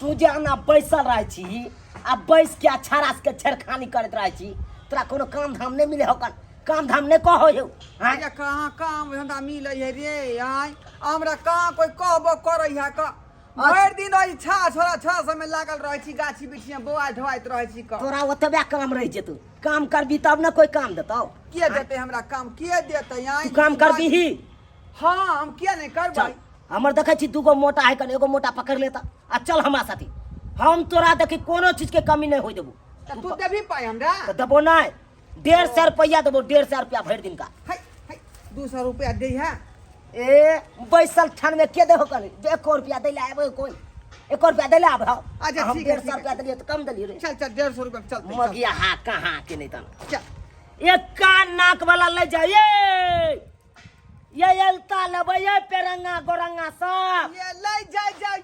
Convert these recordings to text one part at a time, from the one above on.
तू जे आना बैसल रहै छी आ बैस के छाड़ा के छेड़खानी करैत रहै छी, तोरा कोनो काम धाम नहि मिले हो? कन काम धाम नहि कहो यौ? आँय? ये कहाँ काम धंधा मिलै है रे? आय, हमरा कहाँ कोई कहबो करै है? का भरि दिन ओहि छा छोड़ा छा सबमे लागल रहै छी, गाछी बिछी में बौआ ढोआइत रहै छी। क तोरा ओतबे काम रहि जेतौ। काम करबी तब ने कोई काम देतौ। के देतै हमरा काम? के देतै? आय, तू काम करबीही? हाँ, हम किया नहीं करबै? चल, हमर देखै छी दूगो मोटा है कन, एगो मोटा पकड़ लेता आ चल हमरा साथी। हम तोरा देखी कोनो चीज के कमी नहीं होई देबो। तऽ तू देबही पाइ हमरा? तऽ देबो नहीं, 150 रुपया देबो, 150 रुपया भरि दिन का। है है, 200 रुपया दे है। ए, बैसल ठन में के देहो कनी? एको रुपया दै ले आबे कोई? एको रुपया दै ले आबे? अच्छा, हम ठीक है, 150 ठीक है। रुपया देलियै तऽ कम देलियै रे? चल चल, 150 रुपया में चलते, चल। मगिया हा कहाँ के नहीं तन। चल। एक कान नाक वाला ले जाइए, ये एलता लेबै, ये पेरंगा गोरंगा सब। ये ले जाय जाओ,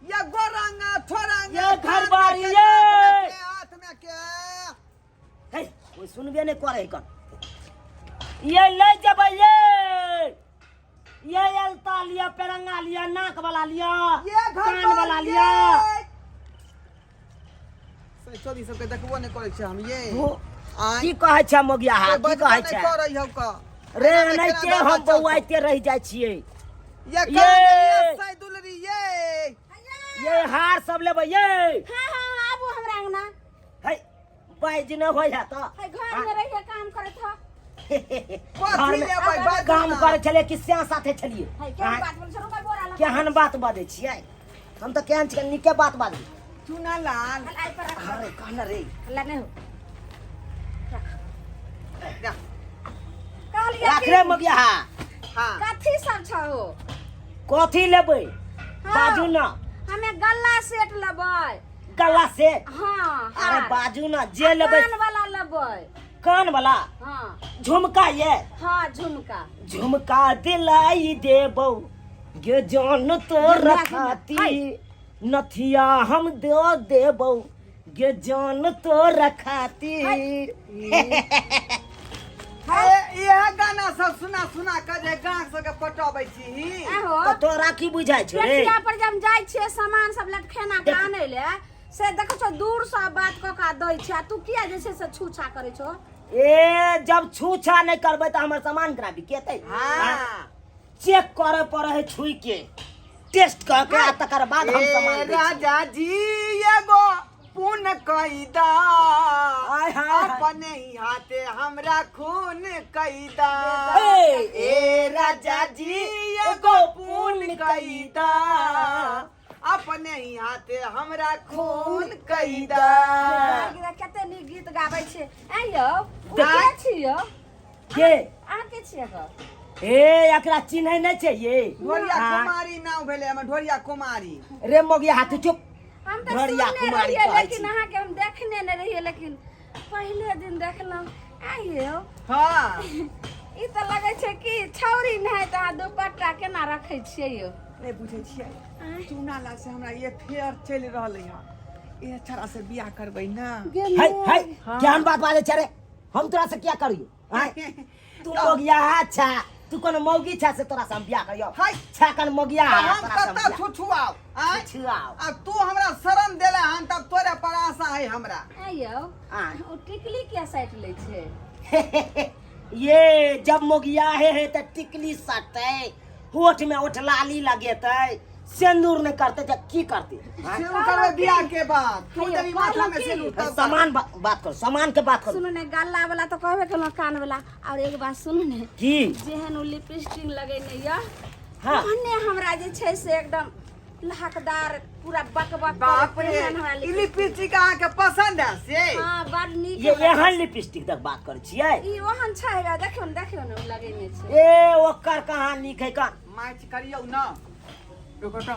ये गोरंगा थोरंगा। ये घर बारी, कान में ये। के, नाक में के, हाथ में के। हे, कोई सुनबे नहीं करे कन। ये ले जबै, ये एलता लिया, पेरंगा लिया, नाक वाला लिया, ये घर कान बार वाला ये। लिया। से चोरी सबके देखबो नहीं करै छै हम ये। वो आँय? की कहै छै मोगिया हा? कोई की बजबो कहै नहि छै करै हौ का रे? एना नहि केना के हम दादा चलतौ? बौआइते रहि जाइ छियै। ये ये। कहाँ गेलियै सै दुलरी ये? ये हार सब लेबै ये। हाँ हाँ, आबू हमरा अंगना। है, बाजि नहि होइ है तऽ। है, घर में रहिए काम करैत हो। कथी घरमे लेबै बाजू काम ना। करै छलियै कि श्याम साथे छलियै? है, केहन आँय? बात बोलै छौ? रुकै, बोरा लऽ। केहन बात बाजै छियै? हम तऽ केहन छियै, नीके बात बाजै। चूना लाल। हल, आइ पर रख। अरे कहना रे। हल्ला नहि हो। जा। कहलियै राख कि रे मगिया। हाँ। कथी सब छौ? कथी लेबै? हाँ। बाजू ना। हमे गल्ला सेट लेबै। गला सेट? हाँ। अरे हार। बाजू ना जे लेबै। कान वाला लेबै। कान वाला? हाँ। झुमका ये? हाँ, झुमका। झुमका दिलाई देबौ गे जान तोर झुमका खाती, हाय। नथिया हम दे देबौ गे जान तोर खाती। हे, इएह गाना सब सुना सुना के जे गाँव सबके पटबै छी। आहो। तऽ तोरा की बुझाइ छौ रे? पेठिया पर जब जाइ छियै सामान सब लटखेना के देख। आनै ले, से देखै छौ दूर से बात कऽ कऽ दै छै, आ तू किया जे छै से छूछा करै छौ? ए, जब छूछा नहि करबै तऽ हमर सामान केना बिकेतै? हाँ। चेक करे पड़े है, छुई के टेस्ट कऽ के आ तकर बाद हम ए सामान दै छियै। राजा जी, एगो पुन कैदा, आय हाय हाय। अपने ही हाथे हमरा खून कैदा। ए, ए राजा जी, एगो पुन कैदा, अपने ही हाथे हमरा खून कैदा। कते नीक गीत गाबै छै। आँय यौ, ओ देख। के छी यौ? के? अहाँ के छियै गो? ए, एकरा चिन्है नहि छै ये। ढोरिया हाँ। कुमारी नाम भेलै हमर, ढोरिया कुमारी। रे मोगिया हाथ, चुप। हम तऽ ढोरिया सुनने कुमारी रहियै, कहै लेकिन छी। अहाँके हम देखने नहि रहियै, लेकिन पहिले दिन देखलहुँ। आँय यौ। हाँ। ई तऽ लगै छै कि छौरी नहि तऽ अहाँ दुपट्टा केना रखै छियै यौ? नहि बुझै छियै? आँय? चूना लाल से हमरा ये फेयर चलि रहलै हँ, ए छड़ा से बियाह करबै ना। गे है है। हाँ। केहन बात बाजै छै रे? हम तोरा से क्या करियो? आँय? तू मौगिया अच्छा, तू कोनो मौगी छा से तोरा से हम बियाह करियो? हाय। छा कन मौगिया तऽ हम तोरा से हम कतऽ बियाह छुछुआउ? आँय? छुआउ। आ तू हमरा शरण देले हन तब तोरे पर आशा है हमरा। आँय यौ। आँय? ओ टिकली किया साटि लै छै? ये जब मोगिया हे हे तऽ टिकली सटतै, होठ में ओठ लाली लगेतै, सिंदूर नहीं करते तऽ की करते? आँय? सिंदूर करबै बियाह के बाद। तू हैया, देवी माथा में कहलहुँ की? सिंदूर तब सामान बात करो, सामान के बात करो। सुनू ने, गल्ला वाला तऽ कहबे केलहुँ, कान वाला। और एक बात सुनू ने। की? जेहन ओ लिपस्टिक लगेने यऽ, हाँ। ओहने हमरा जे छै से एकदम लहकदार पूरा बक बक बाप करैत रे, तेहन हमरा ई लिपस्टिक। लिपस्टिक अहाँके पसंद है से? हाँ, बड़ नीक ये हमरा। एहन लिपस्टिक तक बात करै छियै? ई ओहन छै रे, देखियौ ने, देखियौ ने, ओ लगेने छै। ए, ओकर कहाँ नीक है कन? मैच करियौ ना, रुको तो।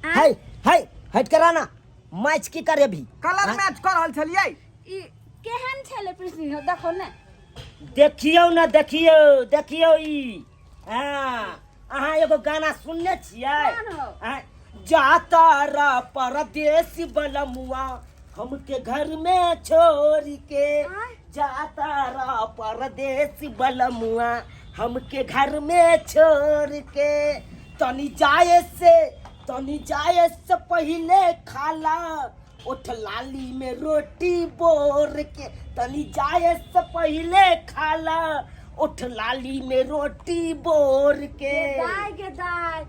है है, हट कर आना, मैच की करे भी? कलर हाँ? मैच कर रहल छलियै। ई केहन छै लिपस्टिक, देखो ने। देखियौ ने, देखियौ देखियौ ई। हाँ, अहाँ एगो गाना सुनने छियै? कोन हो? आँय, जाता रा परदेश बलमुआ हमके घर में छोड़ के, आँय? जाता रा परदेश बलमुआ हमके घर में छोड़ के, तनी जाए से, तनी जाए से पहिले खाला उठ लाली में रोटी बोर के, तनी जाए से पहिले खाला उठ लाली में रोटी बोर के। दाय गे दाय,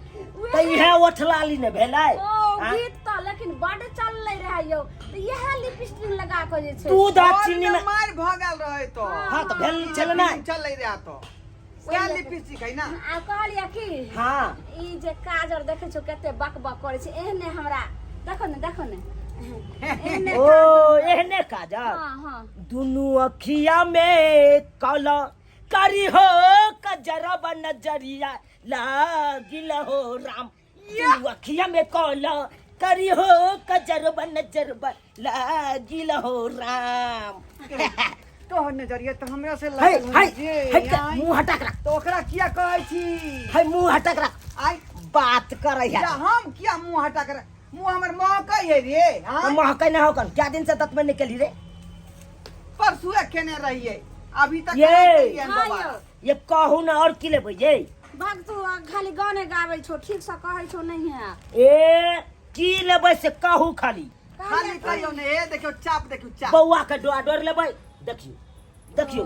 तऽ इएह उठ लाली ने भेलै। ओ आँ? गीत तऽ लेकिन बड चललै रहै यौ, तऽ इएह लिपस्टिक लगा कऽ जे छै दूध आ घर चीनी में में मारि भऽ गेल रहै तो। हाँ तऽ भेल छलै ने। चलै रहै तो वएह लिपस्टिक है ना। आ कहलियै की, हाँ, ई जे काजर देखै छौ कते बक बक करै छै, एहने हमरा देखो ने, देखो ने एहने। ओ एहने काजर? हाँ हाँ। दुनू अखिया में काला करी हो कजरब नजरिया लागिल हो राम, दुनू अखिया में काला करी हो कजरब नजरब लागिल हो राम। तोहर नजरिया तऽ हमरा से है लागल है है जे है आइ। मुंह हटा के रख। तऽ ओकरा किया कहै छी? है, मुंह हटा के रख। आइ बात करे है जा, हम किया मुंह हटा कर, मुंह हमर महकै है रे? हाँ? महकै ना होकन, क्या दिन से दत में निकली रे? परसुए केने रहिए, अभी तक ये। नहीं केलियै हन हाँ दोबारा। यौ। ये कहू ना और की लेबै ये? भाग तू, आ खाली गाने गाबै छौ, ठीक से कहै छौ नहीं है। ए की लेबै से कहू खाली। खाली कहियौ ने, ए देखियौ चाप, देखियौ चाप। बौआ के डोआ डोर लेबै, देखियौ देखियौ,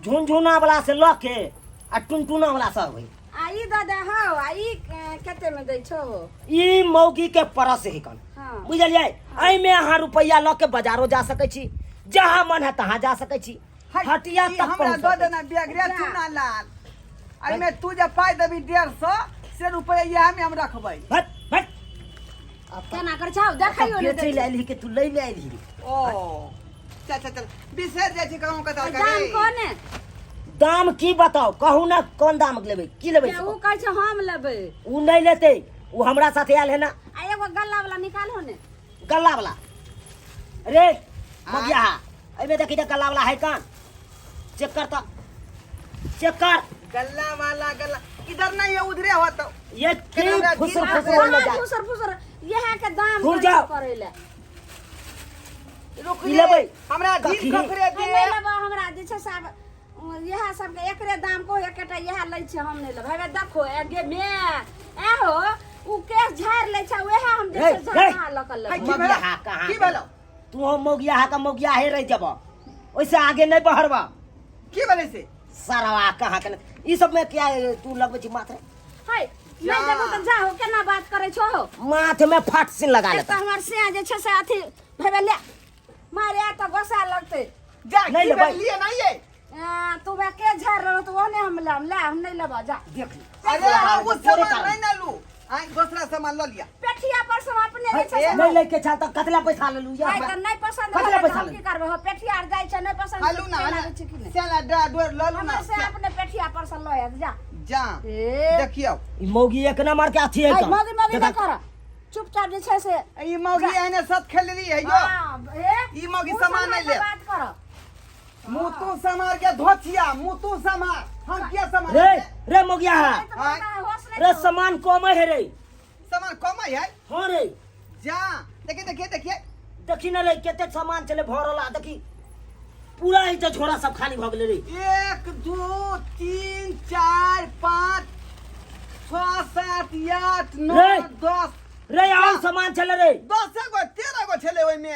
झुनझुना वाला से लऽ के आ टुनटुना वाला सब है। आ ई दऽ दे हौ, आ ई कते में दै छौ? ई मौगी के परस है कन। हाँ। बुझलियै, एहिमे अहाँ रुपैआ लऽ के बाजारो जा सकै छी, जहाँ मन है तहाँ जा सकै छी, है, हटिया ई तक हमरा पहुँच दऽ सकै देना बैग रे। जा। चूना लाल, एहिमे तू जे पाइ देबी 150 से रुपैआ इएह में हम रखबै। छी। हट हट। केना करै छौ देखैयो ने। बेचै लए एलही कि तू लै लए एलही रे? ओ चल चल चल, बिसरि जाइ छी कहूँ कतऽ। दाम कह ने। दाम की बताउ, कहू ना कोन दाम लेबै, की लेबै? जे उ कहै छै हम लेबै। उ नहि लेतै, उ हमरा साथे आयल है ना। आ एगो गल्ला वाला निकालहो ने। गल्ला वाला रे मगिया, एहिमे देखी तऽ गल्ला वाला है कान, चेक कर तऽ, चेक कर। गल्ला वाला, गल्ला इधर नहीं है, उधरे हो तो ये की केना फुसर हमरा फुसर बोलले जा। फुसर फुसर इएह के दाम घुर कहै छै जाओ। करै लए। रुक ई लेबै। हमरा कखी? दिन ककरे दे। नहि लेबै, हमरा जे छै से आब इएह सबके एकरे दाम को एकेटा इएह लै छै, हम नहि लेबै। हे देखो ए गे मे ए हो, उ केश झाड़ि लै छै, उएह हम जे छै हे, हे। झटका लऽ कऽ है, लेबै। की भेलौ? मगिया कहाँ की भेलौ? तू हो मौगिया का मौगिया हे रह जब, ओहिसे आगे नहीं बढ़बा। की भेलै से? सरवा कहाँ के ई सब में क्या तू लगबै छी माथ रे? है नहि देबो तऽ जाहो, केना बात करै छो हो? माथ में फट सिन लगा एक लेता। तऽ हमर सिया जे छै से अथी भेबे ले मारे तऽ गोसा लगतै। जा। नहीं की लेबै। भेल लिए नहीं ये? आ, तू बे के झाड़ रहल तऽ ओहने हम लेब, ले हम नहि लेबऽ जा। देख ली। अरे हाँ, वो तोरे सामान कारण। नहीं ना लू, आई दूसरा सामान ल लिया। पेठिया पर सब अपने जे छै से नहीं लेके चल तऽ कतला पैसा लेलू आइ या? तऽ नहि पसंद कतला भेलै तऽ पैसा हम लेलू? की करबै हो, पेठिया आर जाइ छै नहि पसंद हालू ना। चलि हालू आबै छै कि नहि? सेला डरा डोर ल लू ना। हमर से अपने पेठिया पर से लऽ आयत जा। जा। ए देखियौ ई मौगी एक नंबर के अथी है। आइ मौगी मौगी देखा। नहि कर, चुपचाप जे छै से ई मौगी एहने सत खेलली है यो। हाँ, ए, ई मौगी उ सामान नहि के लेब। बात कर। मुँह तू संभार के धोथिया, मुँह तू संभार, हम किया संभार? रे रे मौगिया, आइ तऽ पता होश नहि रे छौ। सामान कम है रे। सामान कम है? हाँ रे। जा देखिए देखिए देखिए। देखी न रे, कते सामान चले भरल आ, देखी पूरा ई तऽ झोरा सब खाली भऽ गेलै रे। 1 2 3 4 5 6 7 8 9 रे। 10 रे और सामान छलै रे। 10 गो 13 गो छलै ओहिमे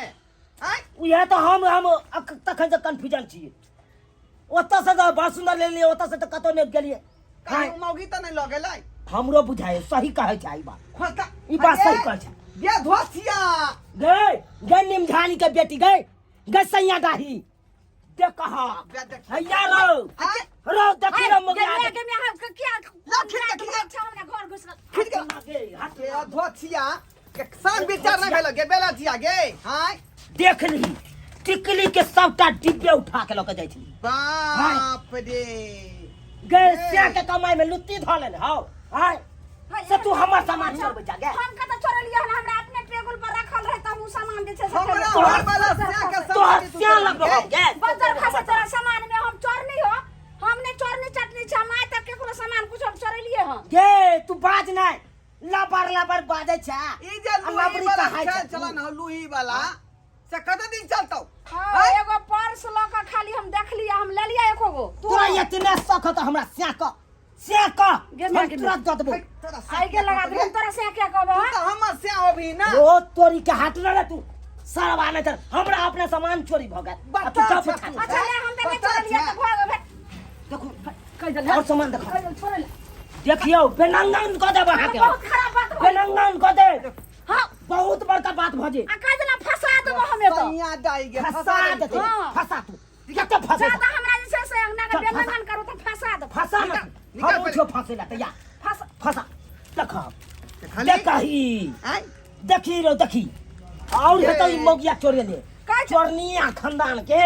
आँय। उएह तऽ हम तखन से कन्फ्यूजन छियै, ओतऽ से तऽ बड़ सुन्दर लेलियै, ओतऽ से तऽ कतौ नहि गेलियै। कहीं उ मौगी तऽ नहि लऽ गेलै? हमरो बुझाइ सही कहै छै, ई बात खोजता। ई बात सही कहै छै। गे धोसिया। गए गए निमझानी के बेटी, गए गए सैया डाही देख कहा बे देख। हैया रो आँय, रो देखी रो मौगिया। गे गे हम किया ला, खींच के, खींच के। छै हमरा घर घुस गेल। खींच के। गे हट। गे धोसिया के सान विचार नहि भेल गे बेला जिया गे हाय। देख ली टिकली के सबटा डिब्बे उठा के लऽ के जाइ छली। बाप रे। गए स्या के कमाई में लुत्ती धऽ लेने हौ आय है, से तू हमर सामान चोरबै जा गे? हम कतऽ चोरलियै हन, हमरा अपने टेबुल पर रखल रहे तऽ हम उ सामान जे छै से हमरा खेबै। घर वाला स्या के तोहर सामान स्या लगबो हम गे। बज्जर खसे तोरा सामान में, हम चोरनी हो? हम नहि चोरनी चटनी छै, हम आइ तक केकरो सामान कुछो चोरेलियै हन? गे तू बाज नहि, लबर लबर बाजै छै। ई जे आ लुही लबरी वाला कहाइ खेल छै। चलन हौ लुही वाला से कते दिन चलतौ? हाँ, एगो पर्स लऽ कऽ खाली हम देखलियै, हम लेलियै एको गो तू तोरा एतने शौक हौ तऽ हमरा स्या कऽ से कह, गे माय हम गे। तुरंत दऽ देबो। तोरा से आइ के लगा दे, हम तोरा से क्या कहबो? तू तऽ हमर से होबही ना। ओ तोरी के हाथ लड़ा तू सरवा, नहीं तर हमरा अपने सामान चोरी भ गेल आ तू बता गप छे उठा। तू। अच्छा ले, हम तऽ नहि बता छोड़लियै छे। तऽ भऽ गेल। देखू कहि देल। और सामान देखो। कहि देल, छोड़ै ले। देखियौ, बेनंगन कऽ देब अहाँके। बहुत खराब बात भऽ गेल। बेनंगन कऽ देब। हाँ। बहुत बड़का बात भऽ जे। आ कहि देला फंसा देबो हमे तऽ। सैया डाइ गे। फंसा देतै। हाँ। फंसा तू, कते फंसे? ज्यादा हमरा जे छै से अंगना के चल, फंसा। बेलंगन करू तऽ फंसा देबो। फंसा ना। निकाल, निकाल हम पहिले। उठियो फंसे ला तैयार। फंसा। फंसा, देख। खाली देखही। आय। देखी रो, देखी और हेतै ई मौगिया चोरे ले। कहै छै- चोरनिया खानदान के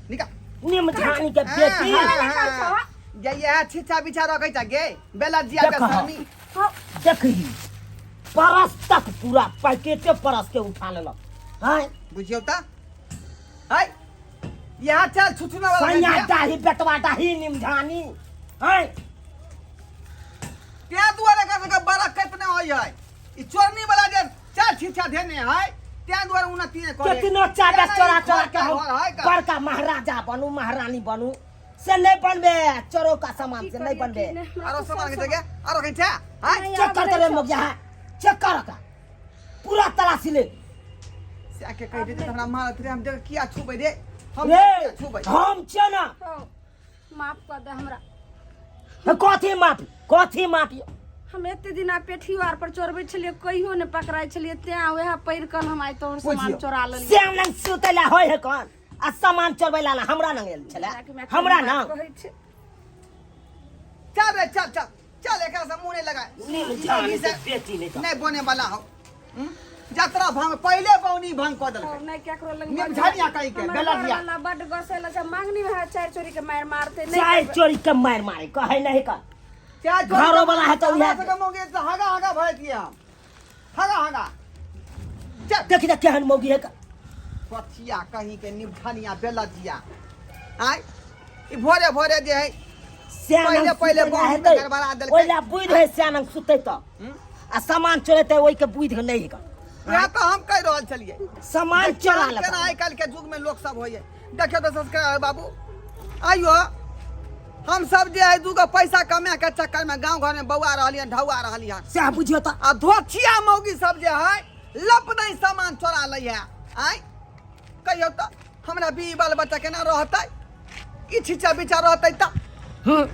निकाल। निमझानी के बेटी। हाँ, हाँ। गे ये छिछा बिछा रखै छ गे बेला जिया देखह। बेसरमी। हाँ। देखही, परस तक पूरा पैकेटे परस के उठा लेलक हैं। बुझियौ त है यहाँ चल छुछुना वाला। सैया गंजिया। डाही बेटवा डाही निमझानी हैं। ते दुआरे कर के बरकत ने होय है। ई चोरनी वाला जे चार छिछा धेने है, ते दुआरे उन्नति ने करे। केतनो चादर चोरा चोरा के हम है का? बड़का महाराजा बनू, महारानी बनू, से नहीं बनबे। चोरो का सामान की से नहीं करियै, बनबे। की नहि, हमरा आरो तऽ सामान के सब जगह आरो कहीं छै हाय। नहीं, चेक आब कर नहि रे छौ। मोगिया है, चेक कर का पूरा तलाशी ले। से के कहि देते हमरा मारत रे। हम देख किया छुबै रे, हम रे किया छुबै? हम छियै ना। हौ, माफ कऽ दे हमरा। कथी माफी, कथी माफी? हम एते दिन आ पेठियो आर पर चोरबै छलियै, कहियो नहि पकड़ाइ छलियै, तें वएह पढ़ि कऽ हम आइ तोहर सामान बुझियौ। चोरा लेलियै। श्याम लंग सुतै ला होय है कौन आ सामान चोरबै ला ना हमरा नंग एल छलै। हमरा ना कहै छै। चल रे, चल चल चल, एकरा से मुंह नहीं लगाए। निमझानी के बेटी नहीं। नहीं बने वाला हो। हम्म? जतरा भंग पहिले बौनी भंग कऽ देलकै। नहि केकरो लग। निमझानिया कहि के, हमर बेलजिया। घरवाला बड्ड गोसेला छै, मांगनी में चारि चोरी के मारि मारते नहि चाय करबै। चोरी के मार मारे कहै नहीं का। चाय चोरी घरो वाला है तऽ हमरा उएह। सबके मौगी तऽ हगा हगा भरैत ये हम हगा हगा। चल। देखी तऽ केहन मौगी है का। पथिया कहीं के निमझानिया बेलजिया आय, ई भोरे भोरे जे है श्याम पहिले लंग पहिले सुतै ला बौनी में हेतै। गड़बड़ा देलकै। ओहि ला बुद्धि है श्याम लंग सुतै तऽ आ सामान चोरेतै, ओहि के बुद्धि नहीं है का। वएह तऽ हम कहि रहल छलियै। सामान चोरा केना लेता। आइ काल्हि के युग में लोक सब होइए। देखियौ तऽ सब्सक्राइबर बाबू, आइयो हम सब जे है दूगो पैसा कमा के चक्कर में गांव घर में बौआ रहलियन, ढौआ रहलियन। सएह बुझियौ तऽ। आ धोखिया मौगी सब जे है लप नहीं सामान चोरा लै है। आय कहियौ तऽ हमरा बीवी बाल बच्चा केना रहतै? ई छिचा बिचा रहतै तऽ। हम्म।